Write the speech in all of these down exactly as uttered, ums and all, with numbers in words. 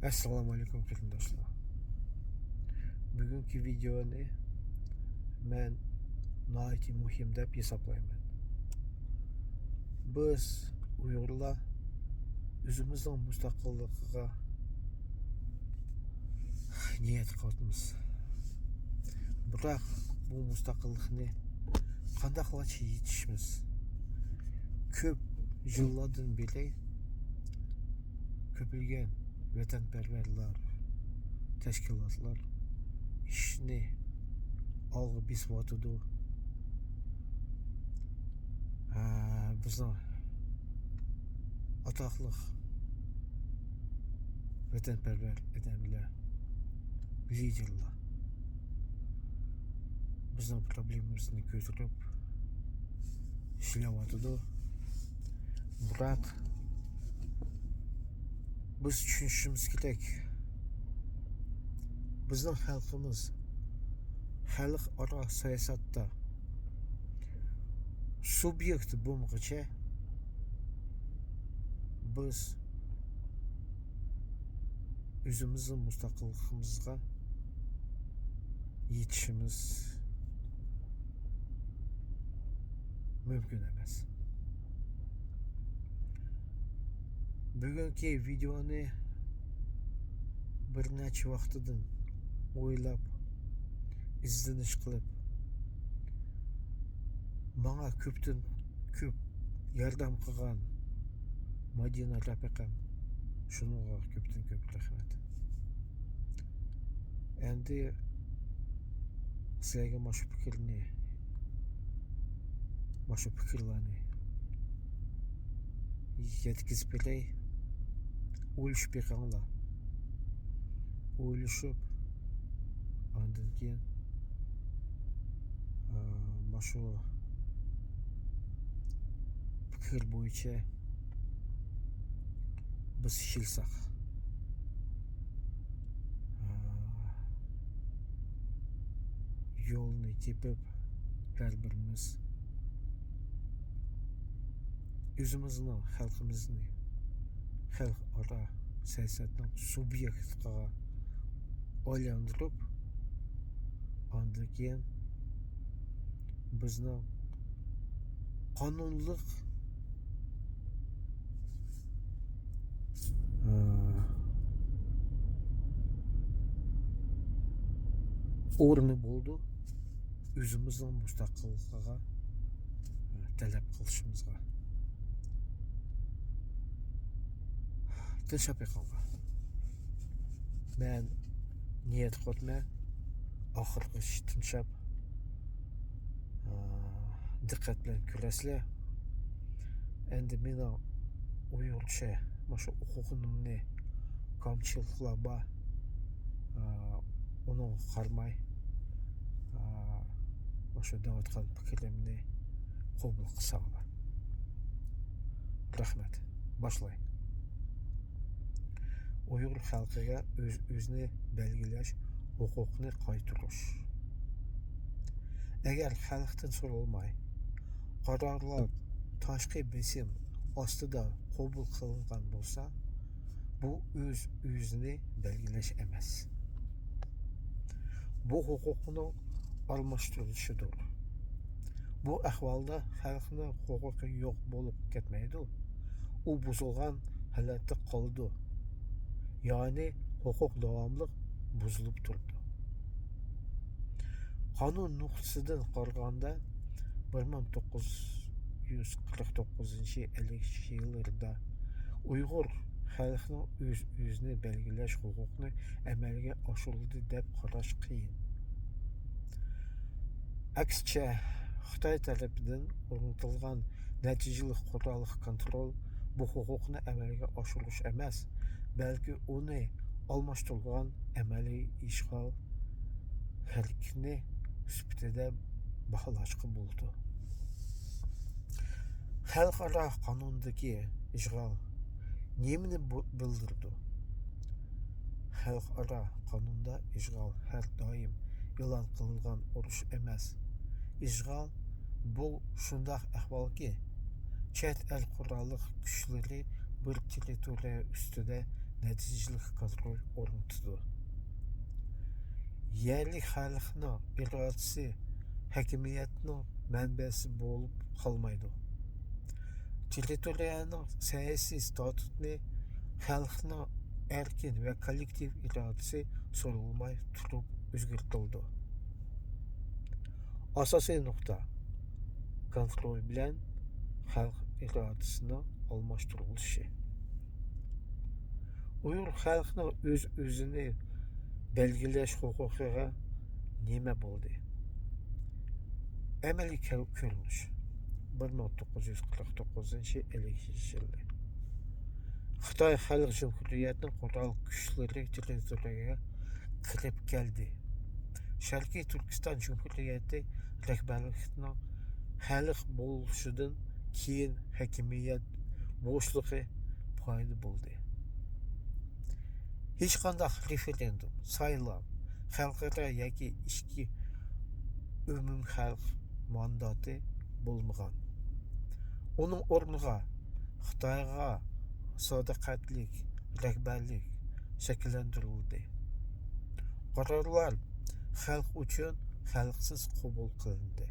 ئەسسالامۇ ئەلەيكۇم قېرىنداشلار. بۈگۈنكى ۋىدېئونى مەن ناھايىتى مۇھىم دەپ ھېسابلايمەن. بىز ئۇيغۇرلار ئۆزىمىزنىڭ مۇستەقىللىقىغا نىيەت قىلىۋاتىمىز. بىراق بۇ مۇستەقىللىقنى قانداقلارچە يېتىشىمىز؟ كۆپ يىللاردىن بېرى كۆپلىگەن ۋەتەنپەرۋەرلەر، تەشكىلاتلار ئىشنى ئالغا بېسىۋاتىدۇ. ھە، بىزنىڭ ئاتاقلىق ۋەتەنپەرۋەر ئادەملەر، لىدېرلار بىزنىڭ پروبلېمىمىزنى كۆتۈرۈپ ئىشلەۋاتىدۇ. بىراق بىز چۈشىنىشىمىز كېرەك، بىزنىڭ خەلقىمىز خەلقئارا سىياسەتتە سۇبيېكت بولمىغۇچە بىز ئۆزىمىزنىڭ مۇستەقىللىقىمىزغا يېتىشىمىز مۇمكىن ئەمەس. بۈگۈنكى ۋىدېئونى بىر نەچچە ۋاقتىدىن ئويلاپ، ئىزدىنىش قىلىپ، ماڭا كۆپتىن كۆپ ياردەم قىلغان مادىنا رەپىقەم، شۇنىڭغا كۆپتىن كۆپ رەھمەت. ئەمدى سىلەرگە مۇشۇ پىكىرنى، مۇشۇ پىكىرلەرنى يەتكۈزۈپ بېرەي. ئويلىشىپ بېقىڭلار. ئويلىشىپ، ئاندىن كېيىن، ئا، مۇشۇ پىكىر بويىچە بىز ئىشلىسەك، ئا، يولنى تېپىپ، ھەر بىرىمىز ئۆزىمىزنىڭ خەلقىمىزنى خەلقئارا سىياسەتنىڭ سۇبيېكتىغا ئايلاندۇرۇپ، ئاندىن كېيىن بىزنىڭ قانۇنلۇق، ئە، ئورنى بولىدۇ ئۆزىمىزنىڭ مۇستەقىللىقىغا، ئە، تەلەپ قىلىشىمىزغا. تىنچلاپ بېقىڭلار. مەن نىيەت قىلىۋاتىمەن، ئاخىرغىچە تىنچلاپ، ئا، دىققەت بىلەن كۆرەسىلەر. ئەمدى مېنىڭ ئۇيغۇرچە مۇشۇ ئوقۇغىنىمنى، كامچىلىقلار بار، ئا، ئۇنىڭغا قارىماي، ئا، مۇشۇ دەۋاتقان پىكرىمنى قوبۇل قىلساڭلار. رەھمەت. باشلاي. ئۇيغۇر خەلقىگە ئۆز-ئۆزىنى بەلگىلەش ھوقۇقىنى قايتۇرۇش. ئەگەر خەلقتىن سورالماي، قارارلار تاشقى بېسىم ئاستىدا قوبۇل قىلىنغان بولسا، بۇ ئۆز-ئۆزىنى بەلگىلەش ئەمەس. بۇ ھوقۇقنىڭ ئالماشتۇرۇلۇشىدۇر. بۇ ئەھۋالدا خەلقنىڭ ھوقۇقى يوق بولۇپ كەتمەيدۇ، ئۇ بۇزۇلغان ھالەتتە قالىدۇ، يەنى ھوقۇق داۋاملىق بۇزۇلۇپ تۇرىدۇ. قانۇن نۇقتىسىدىن قارىغاندا، بىر مىڭ توققۇز يۈز قىرىق توققۇزىنچى، ئەللىكىنچى يىللىرىدا ئۇيغۇر خەلقىنىڭ ئۆز-ئۆزىنى بەلگىلەش ھوقۇقىنى ئەمەلگە ئاشۇرۇلدى دەپ قاراش قىيىن. ئەكسىچە، خىتاي تەرىپىدىن ئورنىتىلغان نەتىجىلىك قوراللىق كونترول بۇ ھوقۇقنى ئەمەلگە ئاشۇرۇش ئەمەس، بەلكى ئۇنى ئالماشتۇرغان ئەمەلىي ئىشغال ھەرىكىتى سۈپىتىدە باھالاشقا بولىدۇ. خەلقئارا قانۇندىكى ئىشغال نېمىنى بۇ-، بىلدۈرىدۇ؟ خەلقئارا قانۇندا ئىشغال ھەر دائىم ئېلان قىلىنغان ئۇرۇش ئەمەس. ئىشغال بۇ شۇنداق ئەھۋالكى، چەت ئەل قوراللىق كۈچلىرى بىر تېررىتورىيە ئۈستىدە نەتىجىلىك كونترول ئورنىتىدۇ. يەرلىك خەلقنىڭ ئىرادىسى ھاكىمىيەتنىڭ مەنبەسى بولۇپ قالمايدۇ. تېررىتورىيەنىڭ سىياسىي ستاتۇتىنى خەلقنىڭ ئەركىن ۋە كوللېكتىپ ئىرادىسى سورالماي تۇرۇپ ئۆزگەرتىلىدۇ. ئاساسىي نۇقتا، كونترول بىلەن خەلق ئىرادىسىنىڭ ئالماشتۇرۇلۇشى. ئۇيغۇر خەلقىنىڭ ئۆز-ئۆزىنى بەلگىلەش ھوقۇقىغا نېمە بولدى؟ ئەمەلىي كۆ-، كۆرۈنۈش. بىر مىڭ توققۇز يۈز قىرىق توققۇزىنچى، ئەللىكىنچى يىلى. خىتاي خەلق جۇمھۇرىيەتنىڭ قورال كۈچلىرى تېررىتورىيەگە كىرىپ كەلدى. شەرقىي تۈركىستان جۇمھۇرىيىتى رەھبەرلىكىنىڭ خەلق بولۇشىدىن كېيىن ھاكىمىيەت بوشلۇقى پەيدا بولدى. ھېچقانداق رېفېرېندۇم، سايلام، خەلقئارا ياكى ئىچكى ئومۇمخەلق مانداتى بولمىغان. ئۇنىڭ ئورنىغا خىتايغا ساداقەتلىك رەھبەرلىك شەكىللەندۈرۈلدى. قارارلار خەلق ئۈچۈن، خەلقسىز قوبۇل قىلىندى.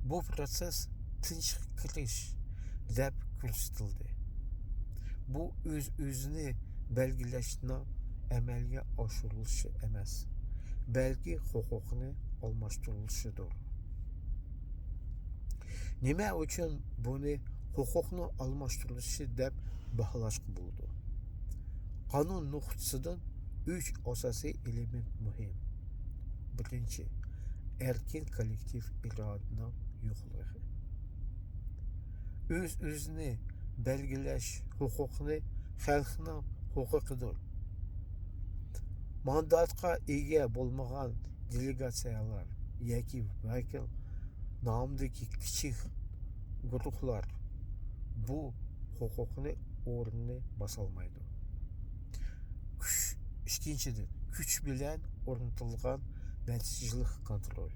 بۇ پروسېس تىنچ كىرىش دەپ كۆرسىتىلدى. بۇ ئۆز-ئۆزىنى بەلگىلەشنىڭ ئەمەلگە ئاشۇرۇلۇشى ئەمەس، بەلكى ھوقۇقنى ئالماشتۇرۇلۇشىدۇر. نېمە ئۈچۈن بۇنى ھوقۇقنىڭ ئالماشتۇرۇلۇشى دەپ باھالاشقا بولىدۇ؟ قانۇن نۇقتىسىدىن ئۈچ ئاساسىي ئېلېمېنت مۇھىم. بىرىنچى، ئەركىن كوللېكتىپ ئىرادىنىڭ يوقلۇقى. ئۆز-ئۆزىنى بەلگىلەش ھوقۇقىنى خەلقنىڭ ھوقۇقىدۇر. مانداتقا ئىگە بولمىغان دېلېگاتسىيەلەر ياكى ۋەكىل نامىدىكى كىچىك گۇرۇھلار بۇ ھوقۇقنى ئورنىنى باسالمايدۇ. كۈچ، ئىككىنچىدىن، كۈچ بىلەن ئورنىتىلغان نەتىجىلىك كونترول.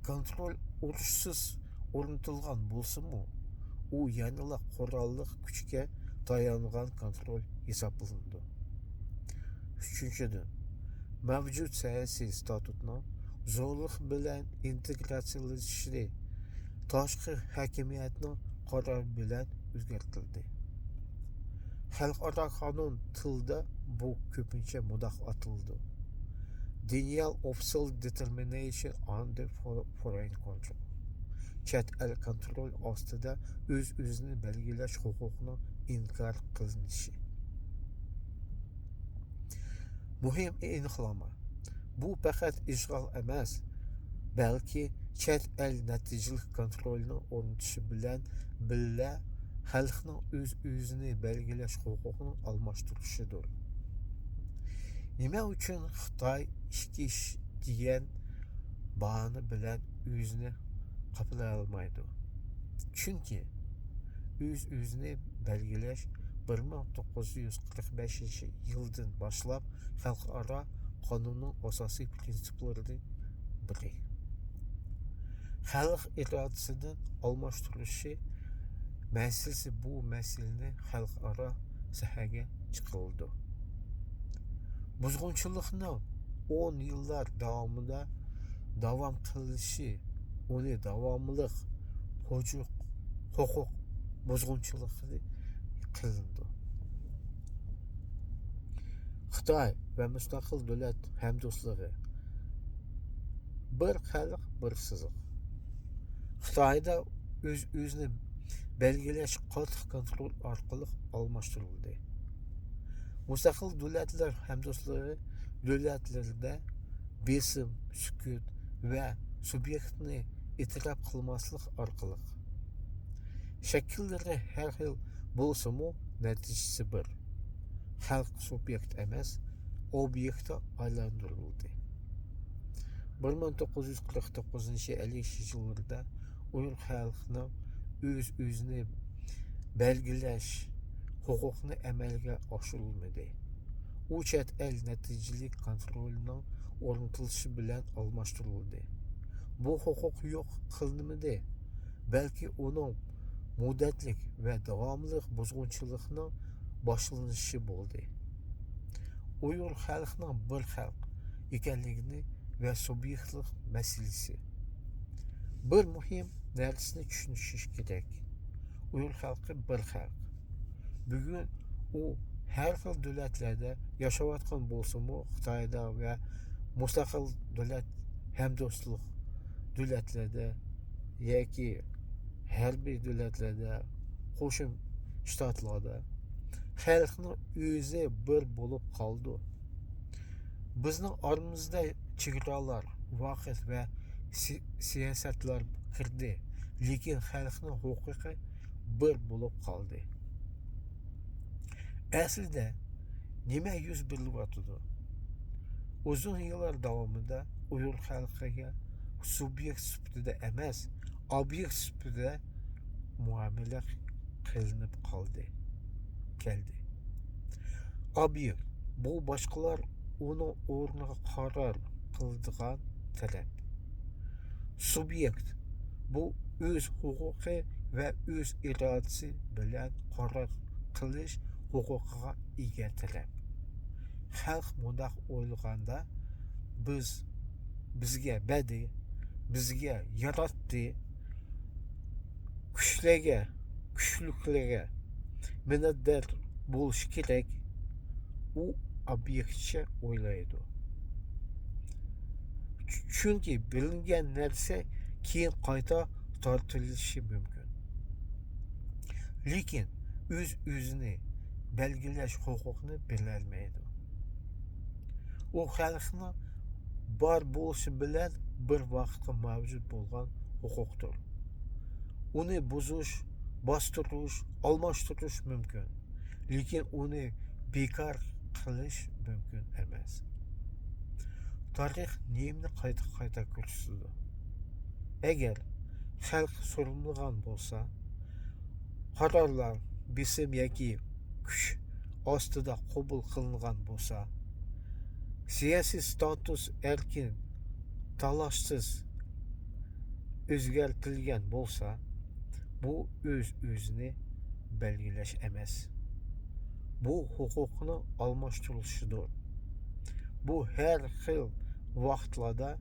كونترول ئۇرۇشسىز ئورنىتىلغان بولسىمۇ، ئۇ يەنىلا قوراللىق كۈچكە تايانغان كونترول ھېسابلىنىدۇ. ئۈچىنچىدىن، مەۋجۇت سىياسىي ستاتۇتنىڭ زورلۇق بىلەن ئىنتېگراتسىيىلىشى تاشقى ھاكىمىيەتنىڭ قارارى بىلەن ئۆزگەرتىلدى. خەلقئارا قانۇن تىلىدا بۇ كۆپىنچە مۇنداق ئاتىلىدۇ: Denial of self-determination under fo-, foreign control. چەت ئەل كونترول ئاستىدا ئۆز-ئۆزىنى بەلگىلەش ھوقۇقىنىڭ ئىنكار قىلىنىشى. مۇھىم ئېنىقلىما. بۇ پەقەت ئىشغال ئەمەس، بەلكى چەت ئەل نەتىجىلىك كونترولىنىڭ ئورنىتىشى بىلەن بىللە خەلقنىڭ ئۆز-ئۆزىنى بەلگىلەش ھوقۇقىنىڭ ئالماشتۇرۇلۇشىدۇر. نېمە ئۈچۈن خىتاي ئىككى ئىش دېگەن باھانە بىلەن ئۆزىنى قاپلىيالمايدۇ؟ چۈنكى ئۆز-ئۆزىنى بەلگىلەش بىر مىڭ توققۇز يۈز قىرىق بەشىنچى يىلدىن باشلاپ خەلقئارا قانۇننىڭ ئاساسىي پىرىنسىپلىرىدىن بىرى. خەلق ئىرادىسىنىڭ ئالماشتۇرۇلۇشى مەسىلىسى بۇ مەسىلىنى خەلقئارا سەھنىگە چىقىرىدۇ. بۇزغۇنچىلىقنىڭ ئون يىللار داۋامىدا داۋام قىلىشى ئۇنى داۋاملىق ھوجۇق-، ھوقۇق بۇزغۇنچىلىقى قىلىنىدۇ. خىتاي ۋە مۇستەقىل دۆلەت ھەمدوستلۇقى. بىر خەلق، بىر سىزىق. خىتايدا ئۆز-ئۆزىنى بەلگىلەش قاتتىق كونترول ئارقىلىق ئالماشتۇرۇلدى. مۇستەقىل دۆلەتلەر ھەمدوستلۇقى دۆلەتلىرىدە بېسىم، سۈكۈت ۋە سۇبيېكتنى ئېتىراپ قىلماسلىق ئارقىلىق. شەكىللىرى ھەر خىل بولسىمۇ، نەتىجىسى بىر. خەلق سۇبيېكت ئەمەس، ئوبيېكتقا ئايلاندۇرۇلدى. بىر مىڭ توققۇز يۈز قىرىق توققۇزىنچى، ئەللىكىنچى يىللىرىدا ئۇيغۇر خەلقىنىڭ ئۆز-ئۆزىنى بەلگىلەش ھوقۇقىنى ئەمەلگە ئاشۇرۇلمىدى. ئۇ چەت ئەل نەتىجىلىك كونترولىنىڭ ئورنىتىلىشى بىلەن ئالماشتۇرۇلدى. بۇ ھوقۇق يوق قىلىنمىدى، بەلكى ئۇنىڭ مۇددەتلىك ۋە داۋاملىق بۇزغۇنچىلىقنىڭ باشلىنىشى بولدى. ئۇيغۇر خەلقىنىڭ بىر خەلق ئىكەنلىكىنى ۋە سۇبيېكتلىق مەسىلىسى. بىر مۇھىم نەرسىنى چۈشىنىشىش كېرەك. ئۇيغۇر خەلقى بىر خەلق. بۈگۈن ئۇ ھەر خىل دۆلەتلەردە ياشاۋاتقان بولسىمۇ، خىتايدا ۋە مۇستەقىل دۆلەت، ھەمدوستلۇق دۆلەتلەردە ياكى ھەربىي دۆلەتلەردە، قوشما شتاتلاردا خەلقنىڭ ئۆزى بىر بولۇپ قالىدۇ. بىزنىڭ ئارىمىزدا چېگرالار، ۋاقىت ۋە سى-، سىياسەتلەر كىردى، لېكىن خەلقنىڭ ھوقۇقى بىر بولۇپ قالدى. ئەسلىدە نېمە يۈز بېرىلىۋاتىدۇ؟ ئۇزۇن يىللار داۋامىدا ئۇيغۇر خەلقىگە سۇبيېكت سۈپىتىدە ئەمەس، ئوبيېكت سۈپىتىدە مۇئامىلە قىلىنىپ قالدى، كەلدى. ئوبيېكت، بۇ باشقىلار ئۇنىڭ ئورنىغا قارار قىلىدىغان تەرەپ. سۇبيېكت، بۇ ئۆز ھوقۇقى ۋە ئۆز ئىرادىسى بىلەن قارار قىلىش ھوقۇقىغا ئىگە تەرەپ. خەلق مۇنداق ئويلىغاندا، بىز، بىزگە بەردى، بىزگە ياراتتى، كۈچلۈكلەرگە، كۈچلۈكلەرگە مىننەتدار بولۇش كېرەك. ئۇ ئوبيېكتچە ئويلايدۇ. چۈ-، چۈنكى بېرىلگەن نەرسە كېيىن قايتا تارتىلىشى مۇمكىن. لېكىن ئۆز-ئۆزىنى بەلگىلەش ھوقۇقىنى بېرەلمەيدۇ. ئۇ خەلقنىڭ بار بولۇشى بىلەن بىر ۋاقىتتا مەۋجۇت بولغان ھوقۇقتۇر. ئۇنى بۇزۇش، باستۇرۇش، ئالماشتۇرۇش مۇمكىن، لېكىن ئۇنى بىكار قىلىش مۇمكىن ئەمەس. تارىخ نېمىنى قايتا-قايتا كۆرسىتىدۇ؟ ئەگەر خەلق سورىمىغان بولسا، قارارلار بېسىم ياكى كۈچ ئاستىدا قوبۇل قىلىنغان بولسا، سىياسىي ستاتۇس ئەركىن، تالاشسىز ئۆزگەرتىلگەن بولسا، بۇ ئۆز-ئۆزىنى بەلگىلەش ئەمەس. بۇ ھوقۇقنىڭ ئالماشتۇرۇلۇشىدۇر. بۇ ھەر خىل ۋاقىتلاردا،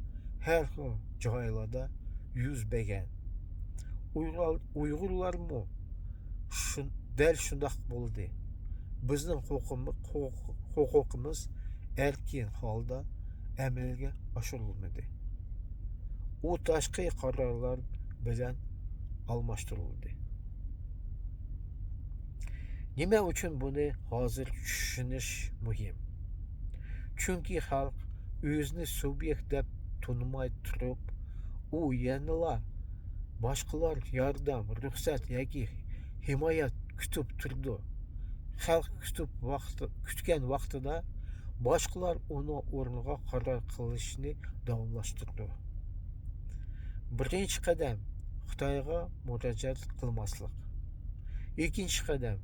ھەر خىل جايلاردا يۈز بەرگەن. ئۇيغۇر-، ئۇيغۇرلارمۇ شۇ-، دەل شۇنداق بولدى. بىزنىڭ ھوقۇقىمىز، ھوقۇق-، ھوقۇقىمىز ئەركىن ھالدا ئەمەلگە ئاشۇرۇلمىدى. ئۇ تاشقى قارارلار بىلەن ئالماشتۇرۇلدى. نېمە ئۈچۈن بۇنى ھازىر چۈشىنىش مۇھىم؟ چۈنكى خەلق ئۆزىنى سۇبيېكت دەپ تونۇماي تۇرۇپ، ئۇ يەنىلا باشقىلار ياردەم، رۇخسەت ياكى ھىمايە كۈتۈپ تۇرىدۇ. خەلق كۈتۈپ ۋاقتى، كۈتكەن ۋاقتىدا باشقىلار ئۇنىڭ ئورنىغا قارار قىلىشنى داۋاملاشتۇرىدۇ. بىرىنچى قەدەم، خىتايغا مۇراجىئەت قىلماسلىق. ئىككىنچى قەدەم،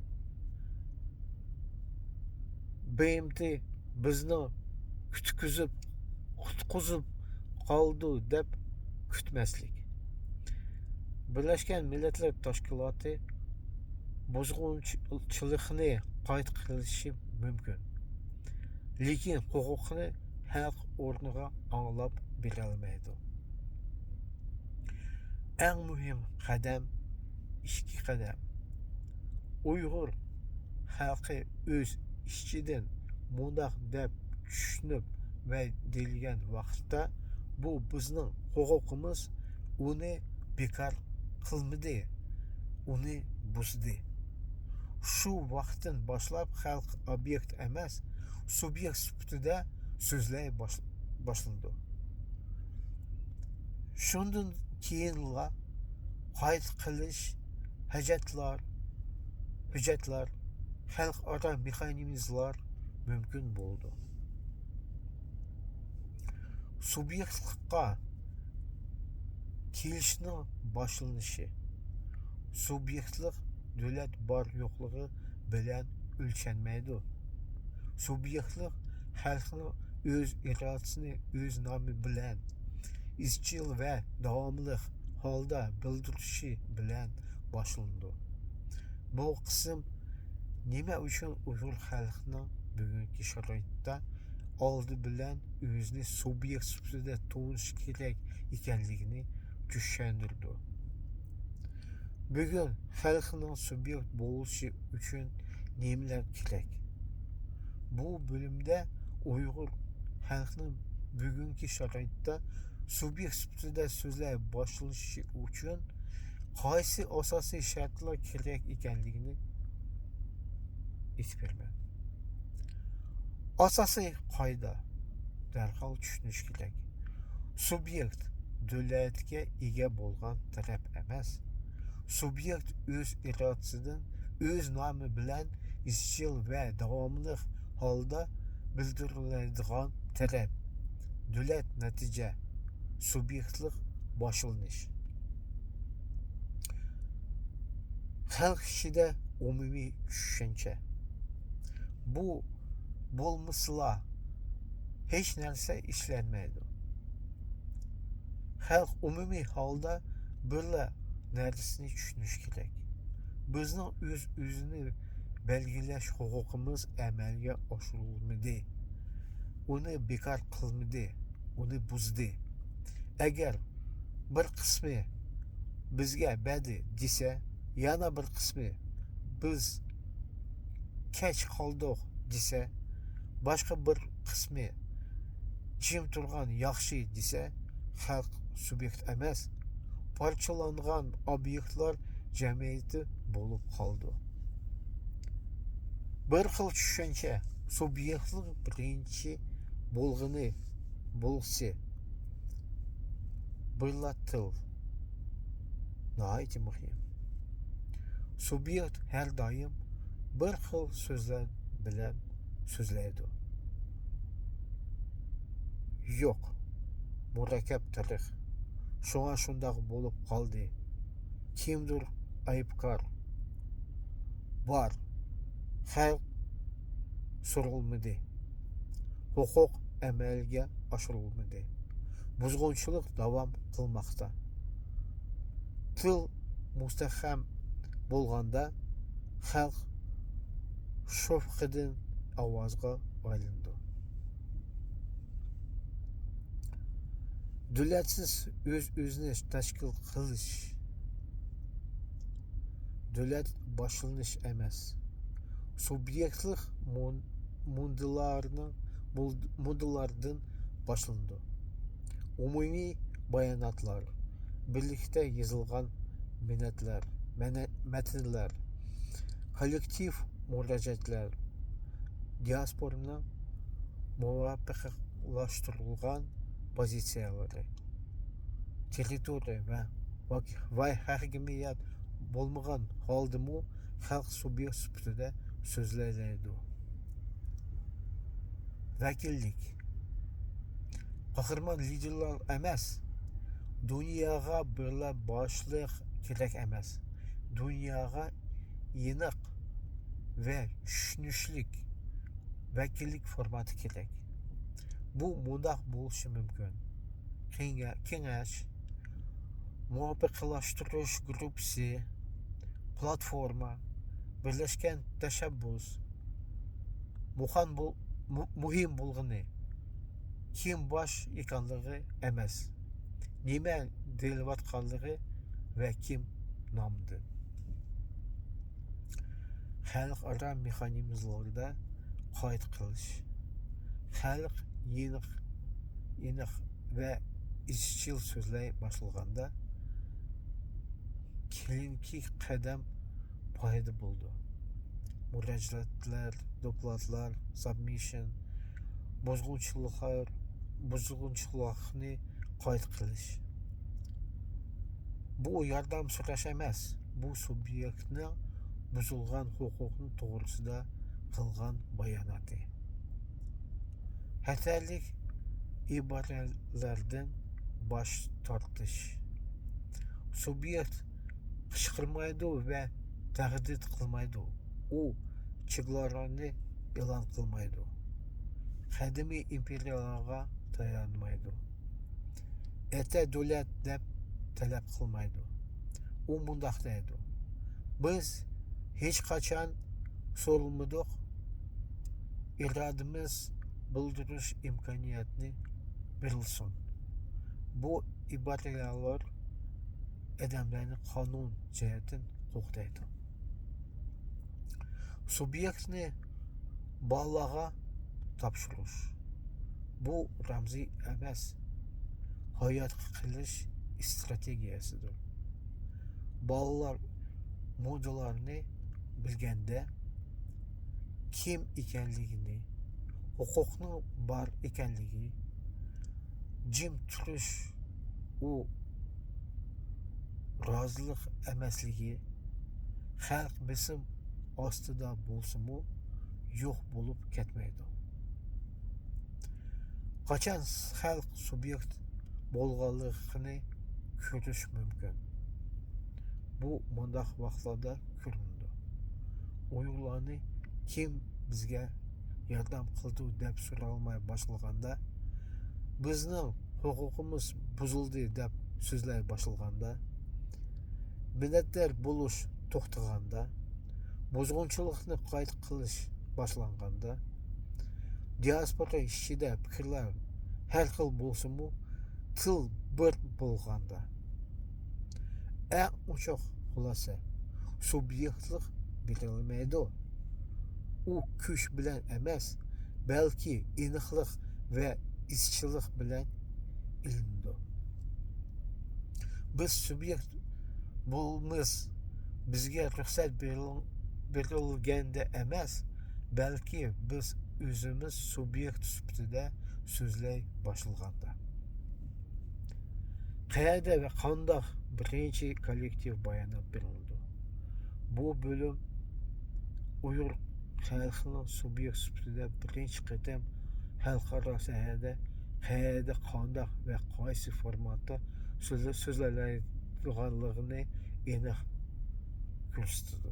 ب م ت بىزنى كۈتكۈزۈپ، قۇتقۇزۇپ قالىدۇ دەپ كۈتمەسلىك. بىرلەشكەن مىللەتلەر تەشكىلاتى بۇزغۇنچىلىقنى قايتا قىلىشى مۇمكىن، لېكىن ھوقۇقنى ھەق ئورنىغا ئاڭلاپ بېرەلمەيدۇ. ئەڭ مۇھىم قەدەم، ئىككى قەدەم. ئۇيغۇر خەلقى ئۆز ئىچىدىن مۇنداق دەپ چۈشىنىپ ۋە دېيىلگەن ۋاقىتتا، بۇ بىزنىڭ ھوقۇقىمىز، ئۇنى بىكار قىلمىدى، ئۇنى بۇزدى. شۇ ۋاقىتتىن باشلاپ خەلق ئوبيېكت ئەمەس، سۇبيېكت سۈپىتىدە سۆزلەي باش-، باشلىدى. شۇندىن كېيىنلا قايتا قىلىش، ھۆججەتلەر، ھۆججەتلەر، خەلقئارا مېخانىزملار مۇمكىن بولىدۇ. سۇبيېكتلىققا كېلىشنىڭ باشلىنىشى. سۇبيېكتلىق دۆلەت بار-يوقلۇقى بىلەن ئۆلچەنمەيدۇ. سۇبيېكتلىق خەلقنىڭ ئۆز ئىرادىسىنى ئۆز نامى بىلەن ئىزچىل ۋە داۋاملىق ھالدا بىلدۈرۈشى بىلەن باشلىنىدۇ. بۇ قىسىم نېمە ئۈچۈن ئۇيغۇر خەلقىنىڭ بۈگۈنكى شارائىتتا ئالدى بىلەن ئۆزىنى سۇبيېكت سۈپىتىدە تونۇش كېرەك ئىكەنلىكىنى چۈشەندۈرىدۇ. بۈگۈن خەلقنىڭ سۇبيېكت بولۇشى ئۈچۈن نېمىلەر كېرەك؟ بۇ بۆلۈمدە ئۇيغۇر خەلقنىڭ بۈگۈنكى شارائىتتا سۇبيېكت سۈپىتىدە سۆزلەي باشلىشى ئۈچۈن قايسى ئاساسىي شەرتلەر كېرەك ئىكەنلىكىنى ئېيتىپ بېرىمەن. ئاساسىي قائىدە دەرھال چۈشىنىش كېرەك. سۇبيېكت دۆلەتكە ئىگە بولغان تەرەپ ئەمەس. سۇبيېكت ئۆز ئىرادىسىدىن، ئۆز نامى بىلەن ئىزچىل ۋە داۋاملىق ھالدا بىلدۈرۈلىدىغان تەرەپ. دۆلەت نەتىجە، سۇبيېكتلىق باشلىنىش. خەلق ئىچىدە ئومۇمىي چۈشەنچە. بۇ بولمىسىلا، ھېچ نەرسە ئىشلەنمەيدۇ. خەلق ئومۇمىي ھالدا بىرلا نەرسىنى چۈشىنىش كېرەك. بىزنىڭ ئۆز-ئۆزىنى بەلگىلەش ھوقۇقىمىز ئەمەلگە ئاشۇرۇلمىدى. ئۇنى بىكار قىلمىدى، ئۇنى بۇزدى. ئەگەر بىر قىسمى بىزگە بەردى دېسە، يەنە بىر قىسمى بىز كەچ قالدۇق دېسە، باشقا بىر قىسمى جىم تۇرغان ياخشى دېسە، خەلق سۇبيېكت ئەمەس، پارچىلانغان ئوبيېكتلار جەمئىيىتى بولۇپ قالىدۇ. بىر خىل چۈشەنچە سۇبيېكتلىق بىرىنچى بولغىنى بولغۇسى بىرلا تىل. ناھايىتى مۇھىم. سۇبيېكت ھەر دائىم بىر خىل سۆزلەر بىلەن سۆزلەيدۇ. يوق. مۇرەككەپ تارىخ. شۇڭا شۇنداق بولۇپ قالدى. كىمدۇر ئەيىبكار. بار. خەلق سورۇلمىدى. ھوقۇق ئەمەلگە ئاشۇرۇلمىدى. بۇزغۇنچىلىق داۋام قىلماقتا. تىل مۇستەھكەم بولغاندا خەلق شوپقىدىن ئاۋازغا ئايلىنىدۇ. دۆلەتسىز ئۆز-ئۆزىنى تەشكىل قىلىش. دۆلەت باشلىنىش ئەمەس. سۇبيېكتلىق مون-، مودېللارنىڭ، مول-، مودېللاردىن باشلىنىدۇ. ئومۇمىي باياناتلار، بىرلىكتە يېزىلغان مىننەتلەر، مەنە-، مەتنلەر، كوللېكتىپ مۇراجىئەتلەر، دىياسپورانىڭ مۇۋاپىقلاشتۇرۇلغان پوزىتسىيەلىرى، تېررىتورىيە ۋە ۋاك-، ۋاي ھاكىمىيەت بولمىغان ھالدىمۇ خەلق سۇبيېكت سۈپىتىدە سۆزلىيەلەيدۇ. ۋەكىللىك. قەھرىمان لىدېرلار ئەمەس، دۇنياغا بىرلا باشلىق كېرەك ئەمەس، دۇنياغا ئېنىق ۋە چۈشىنىشلىك ۋەكىللىك فورماتى كېرەك. بۇ مۇنداق بولۇشى مۇمكىن: كېڭە-، كېڭەش، مۇۋاپىقلاشتۇرۇش گۇرۇپپىسى، پلاتفورما، بىرلەشكەن تەشەببۇس. مۇخان بول-، مۇ-، مۇھىم بولغىنى كىم باش ئىكەنلىكى ئەمەس، نېمە دېيىلىۋاتقانلىقى ۋە كىم نامىدىن. خەلقئارا مېخانىزملاردا قايىل قىلىش. خەلق يېنىق، ئېنىق ۋە ئىزچىل سۆزلەي باشلىغاندا، كېيىنكى قەدەم پايدا بولىدۇ. مۇراجىئەتلەر، دوكلاتلار، سابمىشن، بۇزغۇنچىلىقلار، بۇزغۇنچىلىقنى قايىل قىلىش. بۇ ياردەم سوراش ئەمەس، بۇ سۇبيېكتنىڭ بۇزۇلغان ھوقۇقنىڭ توغرىسىدا قىلغان باياناتى. خەتەرلىك ئىبارىلەردىن باش تارتىش. سۇبيېكت قىچقىرمايدۇ ۋە تەھدىت قىلمايدۇ. ئۇ چېگرالارنى ئېلان قىلمايدۇ. قەدىمىي ئىمپېرىيەلەرگە تايانمايدۇ. ئەتە دۆلەت دەپ تەلەپ قىلمايدۇ. ئۇ مۇنداق دەيدۇ: بىز ھېچقاچان سورىمىدۇق، ئىرادىمىز بىلدۈرۈش ئىمكانىيەتنى بېرىلسۇن. بۇ ئىبارەلەر ئادەملەرنى قانۇن جەھەتتىن قوغدايدۇ. سۇبيېكتنى بالىلارغا تاپشۇرۇش، بۇ رەمزىي ئەمەس، ھاياتقا قېلىش ئىستراتېگىيەسىدۇر. بالىلار مودىلارنى بىلگەندە، كىم ئىكەنلىكىنى، ھوقۇقنىڭ بار ئىكەنلىكى، جىم تۇرۇش ئۇ رازىلىق ئەمەسلىكى، خەلق بېسىم ئاستىدا بولسىمۇ يوق بولۇپ كەتمەيدۇ. قاچان خەلق سۇبيېكت بولغانلىقىنى كۆرۈش مۇمكىن. بۇ مۇنداق ۋاقىتلاردا كۆرۈنىدۇ. ئۇيغۇرلارنى كىم بىزگە ياردەم قىلىدۇ دەپ سورىيالماي باشلىغاندا، بىزنىڭ ھوقۇقىمىز بۇزۇلدى دەپ سۆزلەي باشلىغاندا، مىننەتدار بولۇش توختىغاندا، بۇزغۇنچىلىقنى قايتا قىلىش باشلانغاندا، دىياسپورا ئىچىدە پىكىرلەر ھەر خىل بولسىمۇ، تىل بىر بولغاندا، ئەڭ ئوچۇق خۇلاسە، سۇبيېكتلىق بېرىلمەيدۇ. ئۇ كۈچ بىلەن ئەمەس، بەلكى ئېنىقلىق ۋە ئىزچىللىق بىلەن ئېلىنىدۇ. بىز سۇبيېكت بولىمىز، بىزگە رۇخسەت بېرىل-، بېرىلگەندە ئەمەس، بەلكى بىز ئۆزىمىز سۇبيېكت سۈپىتىدە سۆزلەي باشلىغاندا. قەيەردە ۋە قانداق بىرىنچى كوللېكتىپ بايانات بېرىلىدۇ؟ بۇ بۆلۈم ئۇيغۇر خەلقىنىڭ سۇبيېكت سۈپىتىدە بىرىنچى قېتىم خەلقئارا سەھنىدە قەيەردە، قانداق ۋە قايسى فورماتتا سۆزلە-، سۆزلىنىدىغانلىقىنى ئېنىق كۆرسىتىدۇ.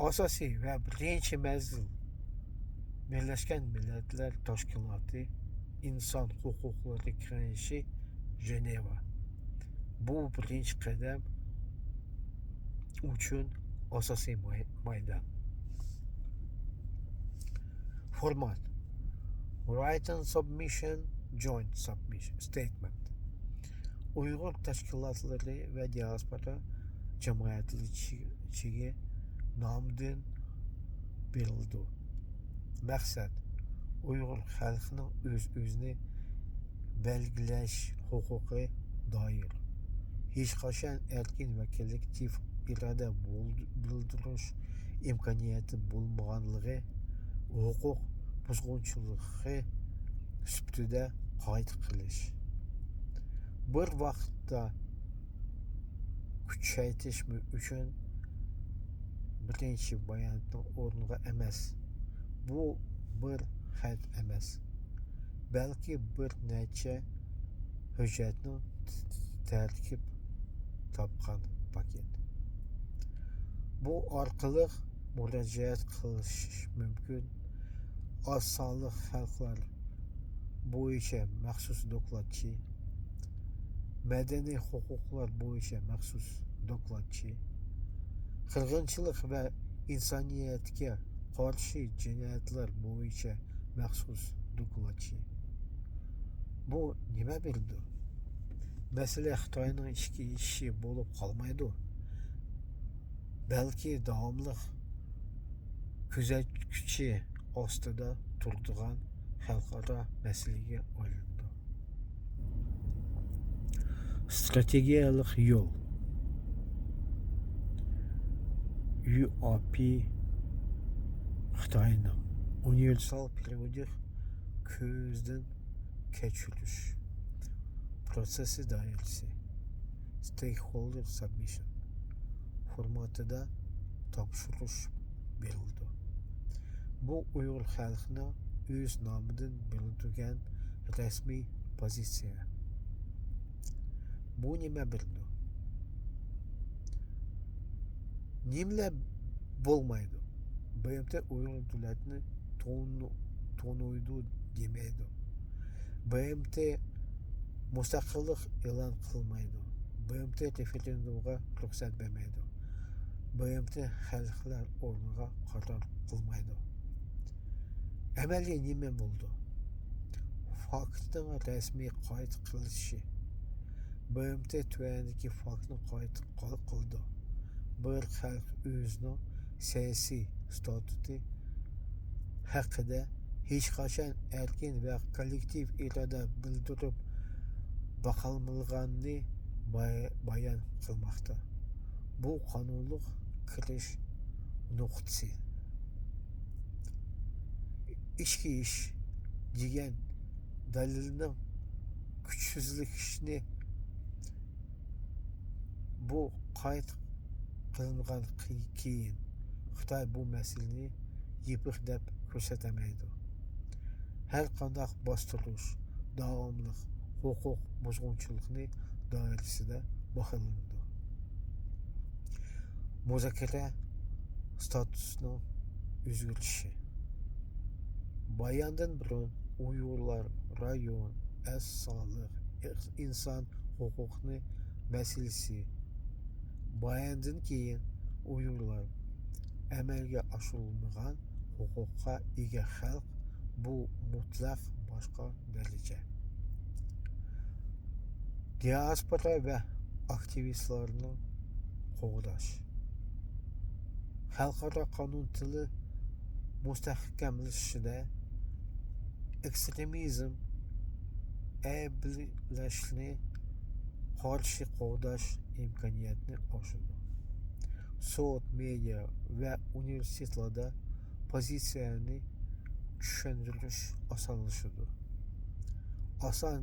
ئاساسىي ۋە بىرىنچى مەزگىل بىرلەشكەن مىللەتلەر تەشكىلاتى ئىنسان ھوقۇقلىرى كېڭىشى، ژېنېۋا. بۇ بىرىنچى قەدەم ئۈچۈن ئاساسىي ماي-، مەيدان. فورمات: Written Submission, Joint Submission Statement. ئۇيغۇر تەشكىلاتلىرى ۋە دىياسپورا جامائەتچىلىكى نامىدىن بېرىلىدۇ. مەقسەت: ئۇيغۇر خەلقىنىڭ ئۆز-ئۆزىنى بەلگىلەش ھوقۇقى دائىر، ھېچقاچان ئەركىن ۋە كوللېكتىپ ئىرادە بولد-، بىلدۈرۈش ئىمكانىيىتى بولمىغانلىقى، ھوقۇق بۇزغۇنچىلىقى سۈپىتىدە قايتا قىلىش. بىر ۋاقىتتا كۈچەيتىش ئۈچۈن بىرىنچى باياناتنىڭ ئورنىغا ئەمەس، بۇ بىر خەت ئەمەس، بەلكى بىر نەچچە ھۆججەتنىڭ تەركىب تاپقان پاكېت. بۇ ئارقىلىق مۇراجىئەت قىلىش مۇمكىن ئاز سانلىق خەلقلەر بويىچە مەخسۇس دوكلاتچى، مەدەنىي ھوقۇقلار بويىچە مەخسۇس دوكلاتچى، قىرغىنچىلىق ۋە ئىنسانىيەتكە قارشى جىنايەتلەر بويىچە مەخسۇس دوكلاتچى. بۇ نېمە بېرىدۇ؟ مەسىلە خىتاينىڭ ئىچكى ئىشى بولۇپ قالمايدۇ، بەلكى داۋاملىق كۆزەتكۈچى ئاستىدا تۇرىدىغان خەلقئارا مەسىلىگە ئايلىنىدۇ. ئىستراتېگىيەلىك يول، يۇ ئا پى، خىتاينىڭ ئۇنىۋېرسال پېرىيودىك كۆزدىن كەچۈرۈش پروسېسى دائىرىسى، ستېيكخولدېر سابمىشن فورماتىدا تاپشۇرۇش بېرىلىدۇ. بۇ ئۇيغۇر خەلقىنىڭ ئۆز نامىدىن بىلدۈرگەن رەسمىي پوزىتسىيە. بۇ نېمە بېرىدۇ؟ نېمىلەر بولمايدۇ؟ ب م ت ئۇيغۇر دۆلەتنى تونۇ-، تونۇيدۇ دېمەيدۇ. ب م ت مۇستەقىللىق ئېلان قىلمايدۇ. ب م ت رېفېرېندۇمغا رۇخسەت بەرمەيدۇ. ب ب م ت خەلقلەر ئورنىغا قارار قىلمايدۇ. ئەمەلىي نېمە بولىدۇ؟ فاكتنىڭ رەسمىي قايتا قىلىشى. ب م ت تۆۋەندىكى فاكتنى قايتا قىلىدۇ: بىر خەلق ئۆزىنىڭ سىياسىي ستاتۇسى ھەققىدە ھېچقاچان ئەركىن ۋە كوللېكتىپ ئىرادە بىلدۈرۈپ باقالمىغاننى بايان قىلماقتا. بۇ قانۇنلۇق كىرىش نۇقتىسى. ئىچكى ئىش دېگەن دەلىلنىڭ كۈچسىزلىشىنى بۇ قايت قىلىنغان كېيىن خىتاي بۇ مەسىلىنى يېپىق دەپ كۆرسەتەلمەيدۇ. ھەر قانداق باستۇرۇش داۋاملىق ھوقۇق بۇزغۇنچىلىقنى دائىرىسىدە باھالىنىدۇ. مۇزاكىرە ستاتۇسىنىڭ ئۆزگىرىشى. باياندىن بۇرۇن ئۇيغۇرلار رايون، ئەز سانلىق ئىنسان ھوقۇقىنى مەسىلىسى. باياندىن كېيىن ئۇيغۇرلار ئەمەلگە ئاشۇرۇلمىغان ھوقۇققا ئىگە خەلق، بۇ مۇتلەق باشقا دەرىجە. دىئاسپورا ۋە ئاكتىۋىستلارنى قوغداش. خەلقئارا قانۇن تىلى مۇستەھكەملىشىشىدە ئېكسترېمىزم، ئەيىبلەشنى قارشى قوغداش ئىمكانىيەتنى ئاشىدۇ. سوت، مېدىيا ۋە ئۇنىۋېرسىتېتلاردا پوزىتسىيەنى چۈشەندۈرۈش ئاسانلىشىدۇ. ئاسان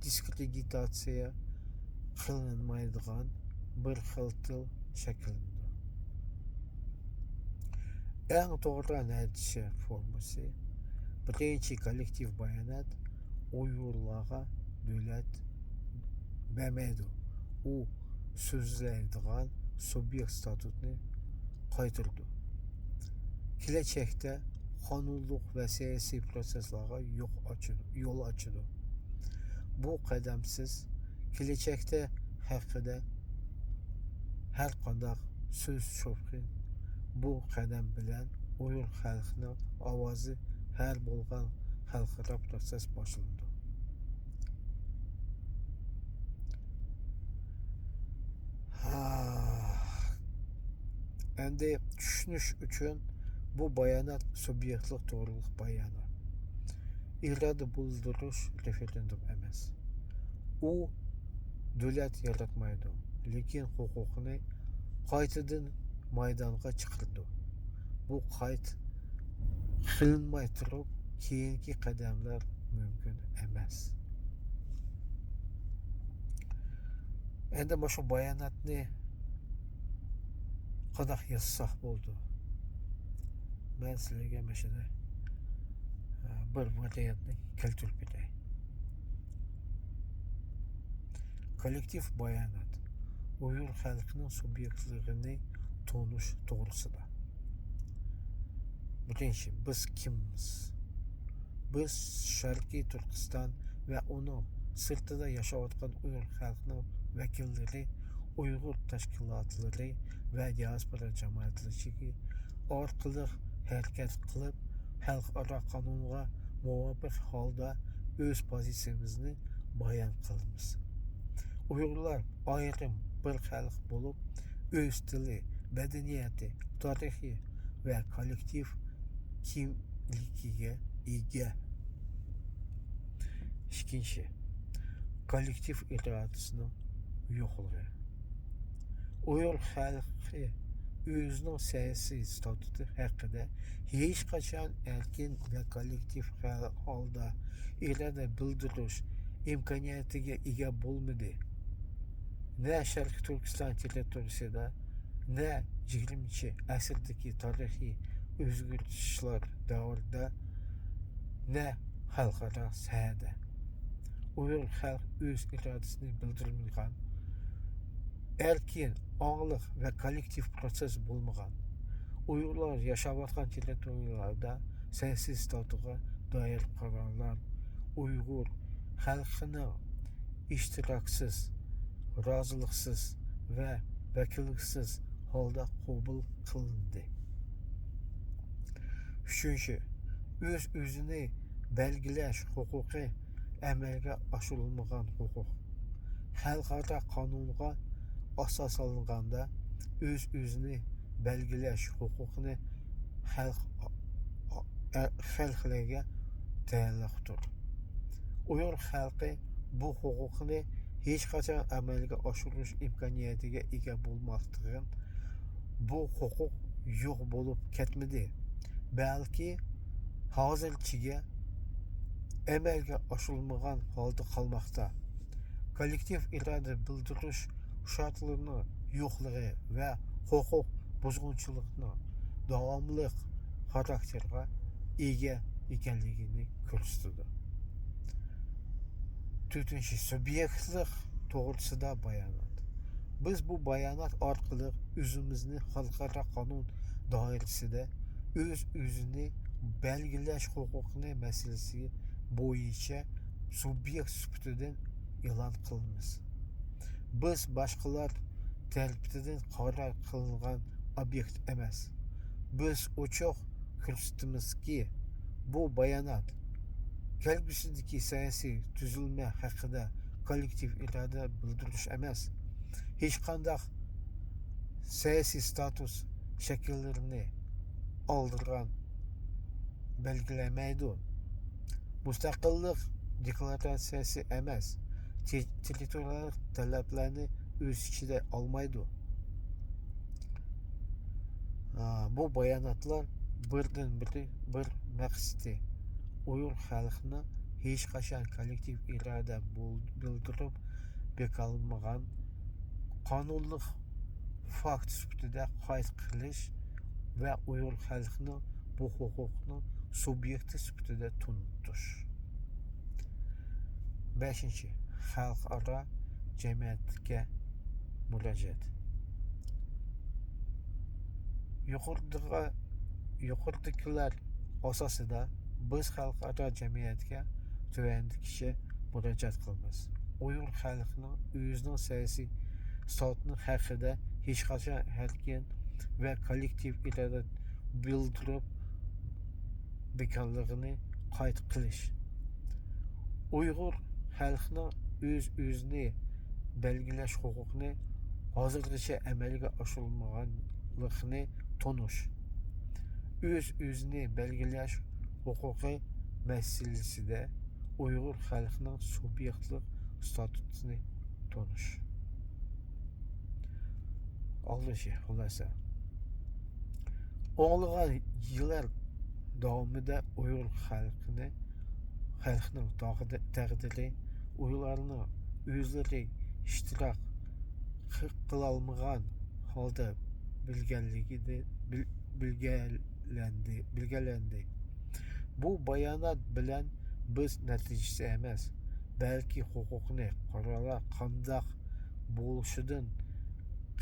دىسكرېدىتاتسىيە قىلىنمايدىغان بىر خىل تىل شەكىللىنىدۇ. ئەڭ توغرا نەتىجە فورمىسى. بىرىنچى، كوللېكتىپ بايانات ئۇيغۇرلارغا دۆلەت بەرمەيدۇ. ئۇ سۆزلەيدىغان سۇبيېكت ستاتۇسىنى قايتۇرىدۇ. كېلەچەكتە قانۇنلۇق ۋە سىياسىي پىروسېسلارغا يول ئاچىدۇ. بۇ قەدەم سىز كېلەچەكتە ھەققىدە ھەر قانداق سۆز چوقۇم بۇ قەدەم بىلەن ئۇيغۇر خەلقىنىڭ ئاۋازى ھەل بولغان خەلقئارا پىروسېس باشلىنىدۇ. ھا. ئەمدى چۈشىنىش ئۈچۈن، بۇ بايانات سۇبيېكتلىق توغرۇلۇق بايانات. ئىرادە بىلدۈرۈش رېفېرېندۇم ئەمەس. ئۇ دۆلەت ياراتمايدۇ، لېكىن ھوقۇقنى قايتىدىن مەيدانغا چىقىرىدۇ. بۇ قايت قىلىنماي تۇرۇپ، كېيىنكى قەدەملەر مۇمكىن ئەمەس. ئەمدى مۇشۇ باياناتنى قانداق يازساق بولىدۇ؟ مەن سىلەرگە مەشىدە بىر ۋەقەنى كەلتۈرۈپ بېرەي. كوللېكتىپ بايانات ئۇيغۇر خەلقىنىڭ سۇبيېكتلىقىنى تونۇش توغرىسىدا. بىرىنچى، بىز كىممىز؟ بىز شەرقىي تۈركىستان ۋە ئۇنىڭ سىرتىدا ياشاۋاتقان ئۇيغۇر خەلقىنىڭ ۋەكىللىرى، ئۇيغۇر تەشكىلاتلىرى ۋە دىئاسپورا جامائەتچىلىكى ئارقىلىق ھەرىكەت قىلىپ، خەلقئارا قانۇنغا مۇۋاپىق ھالدا ئۆز پوزىتسىيىمىزنى بايان قىلىمىز. ئۇيغۇرلار ئايرىم بىر خەلق بولۇپ، ئۆز تىلى، مەدەنىيىتى، تارىخى ۋە كوللېكتىپ كىملىكىگە ئىگە. ئىككىنچى، كوللېكتىپ ئىرادىسىنىڭ يوقلۇقى. ئۇيغۇر خەلقى ئۆزىنىڭ سىياسىي ستاتۇسى ھەققىدە ھېچقاچان ئەركىن ۋە كوللېكتىپ ھالدا ئىرادە بىلدۈرۈش ئىمكانىيىتىگە ئىگە بولمىدى. نە شەرقىي تۈركىستان تېررىتورىيىسىدا، نە يىگىرمىنچى ئەسىردىكى تارىخىي ئۆزگىرىشلەر دەۋرىدە، نە خەلقئارا سەھنىدە ئۇيغۇر خەلق ئۆز ئىرادىسىنى بىلدۈرمىگەن، ئەركىن، ئاڭلىق ۋە كوللېكتىپ پىروسېس بولمىغان، ئۇيغۇرلار ياشاۋاتقان تېررىتورىيىلاردا سىياسىي ستاتۇسقا دائىر قارارلار ئۇيغۇر خەلقىنىڭ ئىشتىراكسىز، رازىلىقسىز ۋە ۋەكىللىكسىز ھالدا قوبۇل قىلىندى. ئۈچىنچى، ئۆز-ئۆزىنى بەلگىلەش ھوقۇقى ئەمەلگە ئاشۇرۇلمىغان ھوقۇق. خەلقئارا قانۇنغا ئاساسلانغاندا، ئۆز-ئۆزىنى بەلگىلەش ھوقۇقىنى خەلق، خەلقلەرگە تەئەللۇقتۇر. ئۇيغۇر خەلقى بۇ ھوقۇقنى ھېچقاچان ئەمەلگە ئاشۇرۇش ئىمكانىيىتىگە ئىگە بولماستىن، بۇ ھوقۇق يوق بولۇپ كەتمىدى، بەلكى ھازىرچىگە ئەمەلگە ئاشۇرۇلمىغان ھالدا قالماقتا. كوللېكتىپ ئىرادە بىلدۈرۈش شارتلىرىنىڭ يوقلۇقى ۋە ھوقۇق بۇزغۇنچىلىقنىڭ داۋاملىق خاراكتېرغا ئىگە ئىكەنلىكىنى كۆرسىتىدۇ. تۆتىنچى، سۇبيېكتلىق توغرىسىدا بايانات. بىز بۇ بايانات ئارقىلىق ئۆزىمىزنى خەلقئارا قانۇن دائىرىسىدە ئۆز-ئۆزىنى بەلگىلەش ھوقۇقىنى مەسىلىسى بويىچە سۇبيېكت سۈپىتىدىن ئېلان قىلىمىز. بىز باشقىلار تەرىپىدىن قارار قىلىنغان ئوبيېكت ئەمەس. بىز ئوچۇق كۆرسىتىمىزكى، بۇ بايانات كەلگۈسىدىكى سىياسىي تۈزۈلمە ھەققىدە كوللېكتىپ ئىرادە بىلدۈرۈش ئەمەس، ھېچقانداق سىياسىي ستاتۇس شەكىللىرىنى ئالدۇرغان بەلگىلىمەيدۇ. مۇستەقىللىق دېكلاراتسىيەسى ئەمەس، تېررىتورىيەلىك تەلەپلەرنى ئۆز ئىچىدە ئالمايدۇ. بۇ باياناتلار بىردىنبىرى بىر مەقسىتى، ئۇيغۇر خەلقىنىڭ ھېچقاچان كوللېكتىپ ئىرادە بىلدۈرۈپ بېكىتالمىغان قانۇنلۇق فاكت سۈپىتىدە قايت قىلىش ۋە ئۇيغۇر خەلقىنىڭ بۇ ھوقۇقنىڭ سۇبيېكتى سۈپىتىدە تونۇتۇش. بەشىنچى، خەلقئارا جەمئىيەتكە مۇراجىئەت. يۇقىرىدىغا-، يۇقىرىدىكىلەر ئاساسىدا بىز خەلقئارا جەمئىيەتكە تۆۋەندىكىچە مۇراجىئەت قىلىمىز. ئۇيغۇر خەلقىنىڭ ئۆزىنىڭ سىياسىي ستاتۇسى ھەققىدە ھېچقاچان ئەركىن ۋە كوللېكتىپ ئىرادە بىلدۈرۈپ بېكىتالىغىنى قايت قىلىش. ئۇيغۇر خەلقىنىڭ ئۆز-ئۆزىنى بەلگىلەش ھوقۇقىنى ھازىرغىچە ئەمەلگە ئاشۇرۇلمىغانلىقىنى تونۇش. ئۆز-ئۆزىنى بەلگىلەش ھوقۇقى مەسىلىسىدە ئۇيغۇر خەلقىنىڭ سۇبيېكتلىق ستاتۇسىنى تونۇش. ئالدىنچى خۇلاسە. ئوڭلىغان يىللار داۋامىدا ئۇيغۇر خەلقىنى، خەلقنىڭ تاغدى-، تەقدىرى، ئۇيغۇرلارنىڭ ئۆزلىرى ئىشتىراك قىلالمىغان ھالدا بىلگەنلىكىدە، بىل-، بىلگەلەندى، بىلگەلەندى. بۇ بايانات بىلەن بىز نەتىجىسى ئەمەس، بەلكى ھوقۇقنى، قارارلار قانداق بولۇشىدىن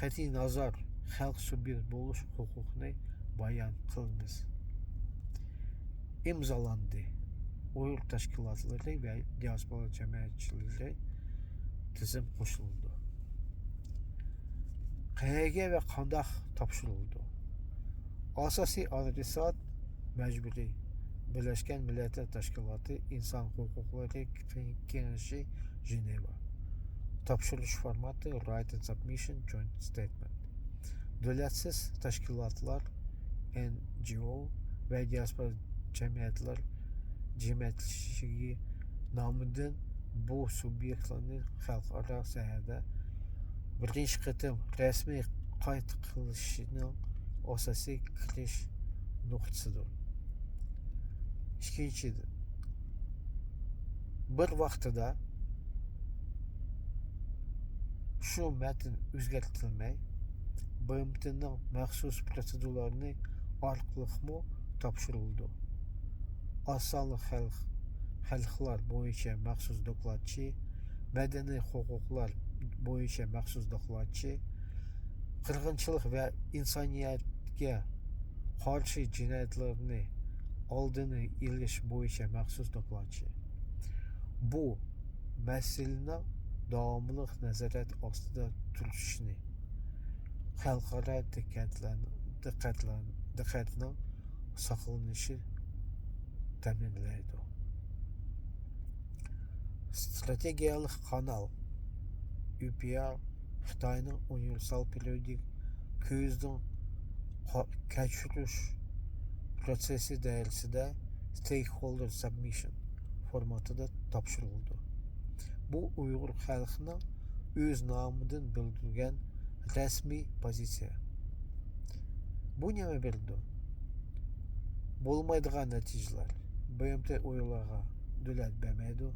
قەتئىينەزەر، خەلق سۇبيېكت بولۇش ھوقۇقىنى بايان قىلىمىز. ئىمزالاندى. ئۇيغۇر تەشكىلاتلىرى ۋە دىياسپورا جەمئىيەتچىلىرى تىزىم قوشۇلىدۇ. قەيەرگە ۋە قانداق تاپشۇرۇلىدۇ؟ ئاساسىي ئادرېسات مەجبۇرىي بىرلەشكەن مىللەتلەر تەشكىلاتى ئىنسان ھوقۇقلىرى كېڭىشى، ژېنېۋا. تاپشۇرۇش فورماتى: Written Submission, Joint Statement. دۆلەتسىز تەشكىلاتلار، ئېن جى ئو، ۋە دىياسپورا جەمئىيەتلەر جەمئىيەتلىشىشى نامىدىن بۇ سۇبيېكتلارنى خەلقئارا سەھنىدە بىرىنچى قېتىم رەسمىي قايت قىلىشىنىڭ ئاساسىي كىرىش نۇقتىسىدۇر. ئىككىنچىدىن، بىر ۋاقتىدا شۇ مەتن ئۆزگەرتىلمەي، بىمتنىڭ مەخسۇس پروتسېدۇرىلىرى ئارقىلىقمۇ تاپشۇرۇلىدۇ. ئاز سانلىق خەلق، خەلقلەر بويىچە مەخسۇس دوكلاتچى، مەدەنىي ھوقۇقلار بويىچە مەخسۇس دوكلاتچى، قىرغىنچىلىق ۋە ئىنسانىيەتكە قارشى جىنايەتلەرنى ئالدىنى ئېلىش بويىچە مەخسۇس دوكلاتچى. بۇ مەسىلىنىڭ داۋاملىق نازارەت ئاستىدا تۇرۇشىنى، خەلقئارا دىققەتلەن-، دىققەتلەن-، دىققەتنىڭ ساقلىنىشى تەمىنلەيدۇ. ئىستراتېگىيەلىك قانال، يۇ پى ئار، خىتاينىڭ ئۇنىۋېرسال پېرىيودىك كرىزىسنىڭ قا-، كەچۈرۈش پروسېسى دائىرىسىدە ستېيكخولدېر سابمىشن فورماتىدا تاپشۇرۇلىدۇ. بۇ ئۇيغۇر خەلقىنىڭ ئۆز نامىدىن بىلدۈرگەن رەسمىي پوزىتسىيە. بۇ نېمە بېرىدۇ؟ بولمايدىغان نەتىجىلەر. ب م ت ئۇيغۇرلارغا دۆلەت بەرمەيدۇ.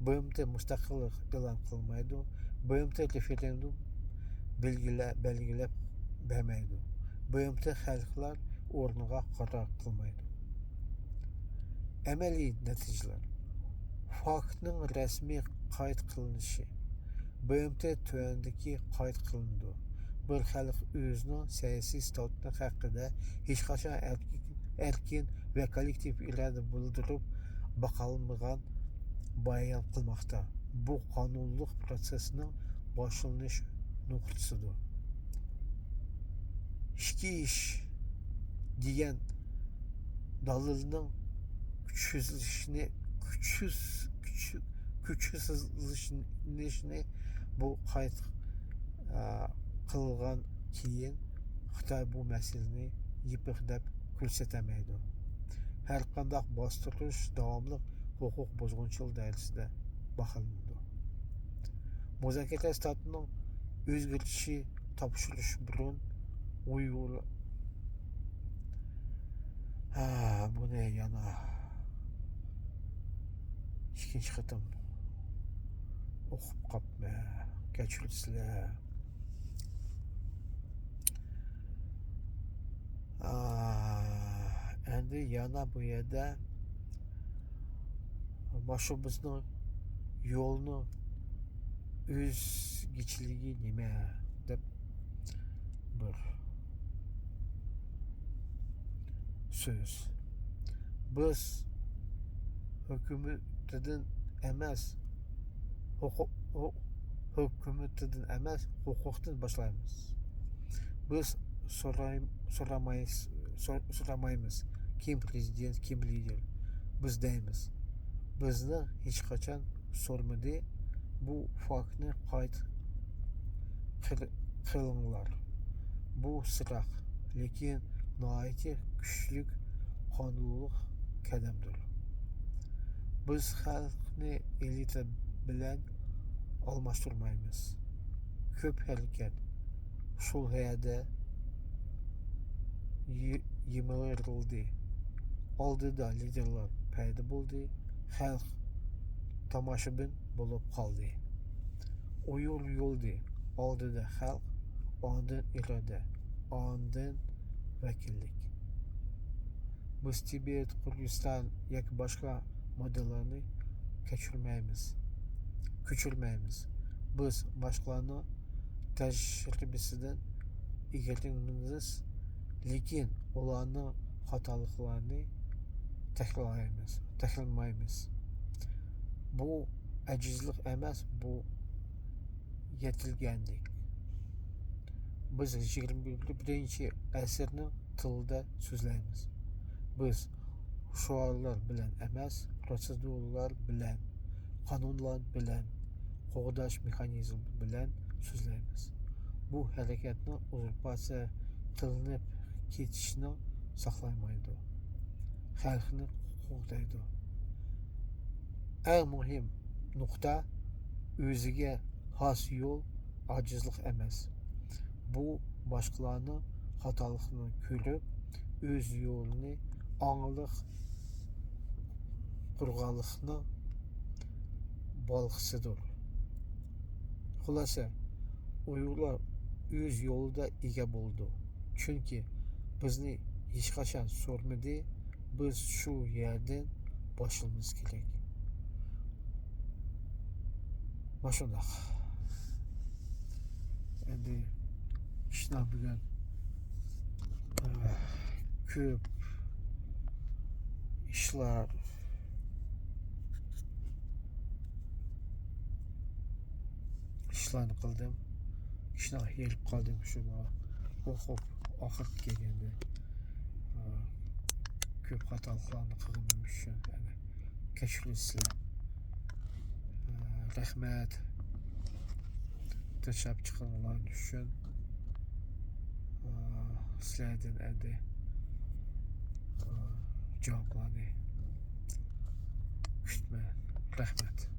ب م ت مۇستەقىللىق ئېلان قىلمايدۇ. ب م ت رېفېرېندۇم بەلگىلە-، بەلگىلەپ بەرمەيدۇ. ب م ت خەلقلەر ئورنىغا قارار قىلمايدۇ. ئەمەلىي نەتىجىلەر. فاكتنىڭ رەسمىي قايىت قىلىنىشى. ب م ت تۆۋەندىكى قايىت قىلىنىدۇ. بىر خەلق ئۆزىنىڭ سىياسىي ستاتۇسى ھەققىدە ھېچقاچان ئەركىن، ئەركىن ۋە كوللېكتىپ ئىرادە بىلدۈرۈپ باقالمىغان بايان قىلماقتا. بۇ قانۇنلۇق پروسېسنىڭ باشلىنىش نۇقتىسىدۇر. ئىككى ئىش دېگەن دالىلنىڭ كۈچسىزلىشىشىنى، كۈچسىز، كۈچ-، كۈچسىزلىشىشىنى بۇ قايىت، ئە، قىلغان كېيىن خىتاي بۇ مەسىلىنى يېپىق دەپ كۆرسىتەلمەيدۇ. ھەرقانداق باستۇرۇش داۋاملىق ھوقۇق بۇزغۇنچىلىق دائىرىسىدە باھالىنىدۇ. مۇزاكىرە ستاتۇسىنىڭ ئۆزگىرىشى تاپشۇرۇش بۇرۇن ئۇيغۇر، ھە، بۇنى يەنە ئىككىنچى قېتىم ئوقۇپ قاپمەن، كەچۈرسىلەر. ئا، ئەمدى يەنە بۇ يەردە ماشۇ بىزنىڭ يولنىڭ ئۆزگىچىلىكى نېمە دەپ بىر سۆز. بىز ھۆكۈمىتىدىن ئەمەس، ھوقۇق، ھو-، ھۆكۈمىتىدىن ئەمەس، ھوقۇقتىن باشلايمىز. بىز سوراي-، سورامايس-، سور-، سورامايمىز، كىم پرېزىدېنت، كىم لىدېر. بىز دەيمىز، بىزنى ھېچقاچان سورىمىدى. بۇ فاكتنى قايىت قىل-، قىلىڭلار. بۇ سىراق، لېكىن ناھايىتى كۈچلۈك قانۇنلۇق قەدەمدۇر. بىز خەلقنى ئېلىتا بىلەن ئالماشتۇرمايمىز. كۆپ ھەرىكەت شۇ يەردە يى-، يىمىرىلدى. ئالدىدا لىدېرلار پەيدا بولدى. خەلق تاماشىبىن بولۇپ قالدى. ئۇيغۇر يولىدى. ئالدىدا خەلق، ئاندىن ئىرادە، ئاندىن ۋەكىللىك. بىز تىبەت، قىرغىزىستان ياكى باشقا مودېللارنى كەچۈرمەيمىز، كۆچۈرمەيمىز. بىز باشقىلارنىڭ تەجرىبىسىدىن ئىگىلىنىمىز، لېكىن ئۇلارنىڭ خاتالىقلارنى تەكرارلايمىز، تەكرارلىمايمىز. بۇ ئاجىزلىق ئەمەس، بۇ يېتىلگەنلىك. بىز يىگىرمە بىرىنچى ئەسىرنىڭ تىلىدا سۆزلەيمىز. بىز شوئارلار بىلەن ئەمەس، پروتسېدۇرىلار بىلەن، قانۇنلار بىلەن، قوغداش مېخانىزمى بىلەن سۆزلەيمىز. بۇ ھەرىكەتنىڭ ئۇزۇرپاتسىيە قىلىنىپ كېتىشىنى ساقلايدۇ، خەلقنى قوغدايدۇ. ئەڭ مۇھىم نۇقتا، ئۆزىگە خاس يول ئاجىزلىق ئەمەس. بۇ باشقىلارنىڭ خاتالىقىنى كۆرۈپ، ئۆز يولىنى ئاڭلىق قۇرغانلىقنىڭ بەلگىسىدۇر. خۇلاسە، ئۇيغۇرلار ئۆز يولىدا ئىگە بولىدۇ. چۈنكى بىزنى ھېچقاچان سورىمىدى، بىز شۇ يەردىن باشلىمىز كېرەك. ماشۇنداق. ئەمدى ئىشلار بۈگۈن، ئە، كۆپ ئىشلار، ئىشلارنى قىلدىم. ئىشلار ھېرىپ قالدىم شۇڭا. ئوقۇپ، ئاخىرقى كەلگەندە، ئا، كۆپ خاتالىقلارنى قىلغىنىم ئۈچۈن، يەنى، كەچۈرۈڭلار. ئا، رەھمەت. تىرىشىپ چىققانلار ئۈچۈن، ئا، سىلەردىن ئەمدى، ئا، جاۋابلارنى كۈتىمەن. رەھمەت.